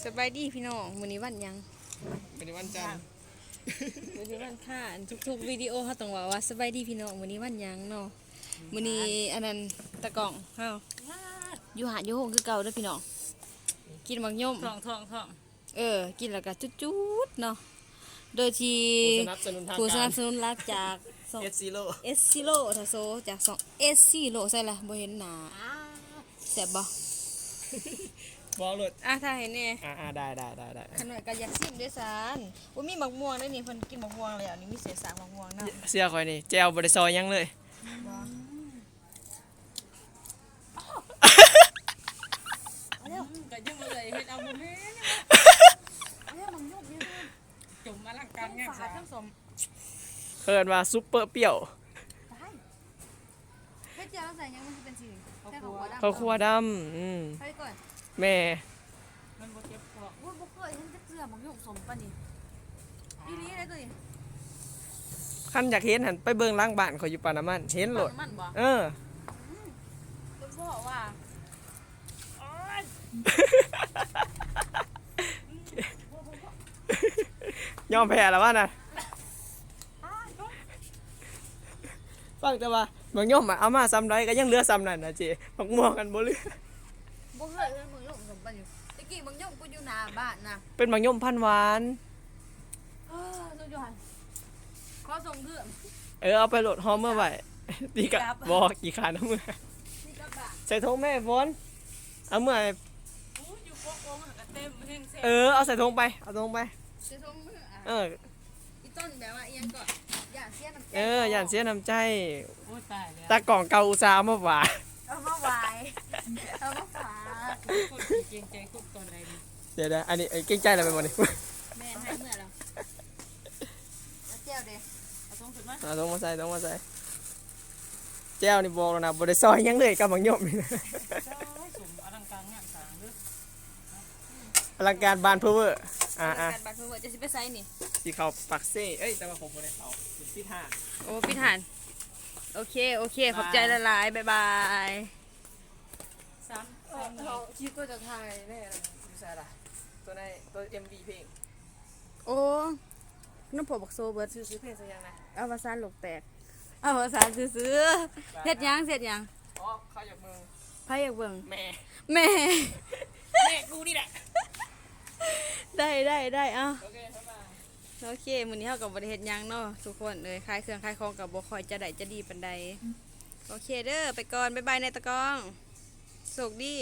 ສະບາຍດີພີ່ນ້ອງ ມື້ນີ້ວັນຫຍັງ? ມື້ນີ້ວັນຈັນ ມື້ນີ້ວັນອັງຄານ. ທຸກໆວິດີໂອເຮົາຕ້ອງເວົ້າວ່າ ສະບາຍດີພີ່ນ້ອງ ມື້ນີ້ວັນຫຍັງເນາະ? ມື້ນີ້ອັນນັ້ນຕາກ້ອງເຮົາ ຢູ່ຮ້ານຢູ່ໂຮງຄືເກົ່າເດີພີ່ນ້ອງ. ກິນໝາກຍົມ ທ້ອງ ທ້ອງ ທ້ອງ. ເອີ ກິນແລ້ວກໍຈຸດໆເນາະ ໂດຍທີ່ ຜູ້ສະໜັບສະໜູນທາງ ຜູ້ສະໜັບສະໜູນຫຼັກຈາກຊ່ອງ ເອສຊີໂລ ເອສຊີໂລ ທາໂຊ ຈາກຊ່ອງເອສຊີໂລ. ໃສ່ລະ ບໍ່ເຫັນໜ້າ. ແຊບບໍ່? ບອກໂລດ. ອ່າ ຖ່າຍໃຫ້ແດ່. ອ່າໆ ໄດ້ໆໆໆ. ຂະນ້ອຍກໍຢາກຊີມເດ້ຊັ້ນ. ໂອ້ ມີໝາກມ່ວງເດ້ນີ້ ເພິ່ນກິນໝາກມ່ວງແລ້ວນີ້ ມີເສດສາກໝາກມ່ວງນຳ. ເຊື່ອຂ້ອຍນີ້ ແຈ່ວບໍ່ໄດ້ຊອຍຫຍັງເລີຍ. ບໍ່ ເອົາແລ້ວ ອືມ ກໍຍັງເລີຍເຮັດເອົາບໍ່ແມ່ນ ເອົາແລ້ວ ມັນຍຸບຢູ່ ຈົມອະລັງການງານສາງ ທັງສອງ ເອີ້ນວ່າຊຸບເປີປ່ຽວ. ຕາຍ ເຮັດແຈ່ວໃສ່ຫຍັງ ມັນຊິເປັນສີ ເຂົ້າຂົ້ວດຳ ເຂົ້າຂົ້ວດຳ. ອືມ ໃສ່ກ່ອນ ແມ່ ມັນບໍ່ເຈັບທ້ອງ. ໂອ້ຍ ບໍ່ເຄີຍເຫັນຈັກເທື່ອ ໝາກຍົມສົ້ມປານນີ້ ອີ່ຫຼີເດ້ຕົວນີ້. ຄັນຢາກເຫັນຫັ້ນ ໄປເບິ່ງຫຼັງບ້ານຂ້ອຍຢູ່ປານນ້ຳມັນ ເຫັນໂລດ. ປານນ້ຳມັນບໍ່? ເອີ ອືມ ບໍ່ບອກວ່າ ໂອ້ຍ ຍອມແພ້ແລ້ວວະນະ. ຟັງແຕ່ວ່າໝາກຍົມອະ ເອົາມາສ່ຳໃດກໍຍັງເຫຼືອສ່ຳນັ້ນນະເຈ ໝາກມ່ວງຫັ້ນບໍ່ເຫຼືອ. ບໍ່ເຄີຍເຫັນໝາກຍົມສົມປານນີ້. ແຕ່ກີ້ໝາກຍົມກູຢູ່ໜ້າບ້ານນະ ເປັນໝາກຍົມພັນຫວານ. ເອີ ສຸດຍອດ ຂໍສົ່ງຄືນ. ເອີ ເອົາໄປໂລດ ຫໍ່ເມືອໄວ້. ຕີກັບ ຕີກັບ ບໍ່ ຂີ້ຄ້ານເອົາເມືອ ຕີກັບບ້ານ. ໃສ່ຖົງແມ່ຝົນ ເອົາເມືອໃຫ້. ໂອ້ຍ ຢູ່ກົກລົງຫັ້ນກໍເຕັມແຮງແຊະ. ເອີ ເອົາໃສ່ຖົງໄປ ເອົາຖົງໄປ ໃສ່ຖົງເມືອ. ເອີ ອີ່ຕົ້ນແບບວ່າອີ່ຫຍັງກໍ ຢ້ານເສຍນ້ຳໃຈ. ເອີ ຢ້ານເສຍນ້ຳໃຈ. ໂອ້ຍ ຕາຍແລ້ວ ຕາກ້ອງເກົ່າອຸດສ່າເອົາມາຫວານ ເອົາມາຫວານ ເອົາມາຝາກ. ຄົນເກງໃຈຄົນຕອນໃດນີ້. ດຽວໆ ອັນນີ້ ເອີ ເກງໃຈແລ້ວແມ່ນບໍ່ນີ້? ແມ່ນ ໃຫ້ເມືອແລ້ວ. ແລ້ວແຈ່ວເດ? ເອົາຖົງຂຶ້ນມາ ເອົາຖົງມາໃສ່ ຖົງມາໃສ່. ແຈ່ວນີ້ບອກແລ້ວນະ ບໍ່ໄດ້ຊອຍຫຍັງເລີຍກັບໝາກຍົມນີ້ນະ. ໂອ້ຍ ສົມອະລັງການງານສ້າງເດີ. ອະລັງການບ້ານເພີເວີ. ອາ ອະລັງການບ້ານເພີເວີ. ເຈົ້າຊິໄປໃສນີ້? ຊິເຂົ້າປາກເຊ. ເອີຍ ແຕ່ວ່າຂ້ອຍບໍ່ໄດ້ເຂົ້າ ປິດຮ້ານ. ໂອ້ ປິດຮ້ານ. ໂອເຄ ໂອເຄ ຂອບໃຈຫຼາຍໆ ບາຍບາຍ. ສາມ ເອີ ສາມ ເຮົາຄິດວ່າຈະຖ່າຍແນ່ ຢູ່ໃສລະ? ຕົວໃນ ຕົວເອັມວີເພງ. ໂອ້ ນ້ຳພວກບັກໂຊເບິດ. ຊື່ ຊື່ເພງຊື່ຫຍັງນະ? ອະວະສານໂລກແຕກ. ອະວະສານຊື່ໆ. ເຮັດຫຍັງ ເຮັດຫຍັງ? ອໍ ເຂົາຢາກເບິ່ງ. ໃຜຢາກເບິ່ງ? ແມ່ ແມ່ ແມ່ກູນີ້ແຫຼະ. ໄດ້ ໄດ້ ໄດ້ ເອົາ. ໂອເຄ ບາຍບາຍ. ໂອເຄ ມື້ນີ້ເຮົາກໍບໍ່ໄດ້ເຮັດຫຍັງເນາະທຸກຄົນເອີຍ ຂາຍເຄື່ອງຂາຍຂອງກໍບໍ່ຄ່ອຍຈະໄດ້ຈະດີປານໃດ. ໂອເຄເດີ ໄປກ່ອນ ບາຍບາຍນາຍຕາກ້ອງ ໂຊກດີ.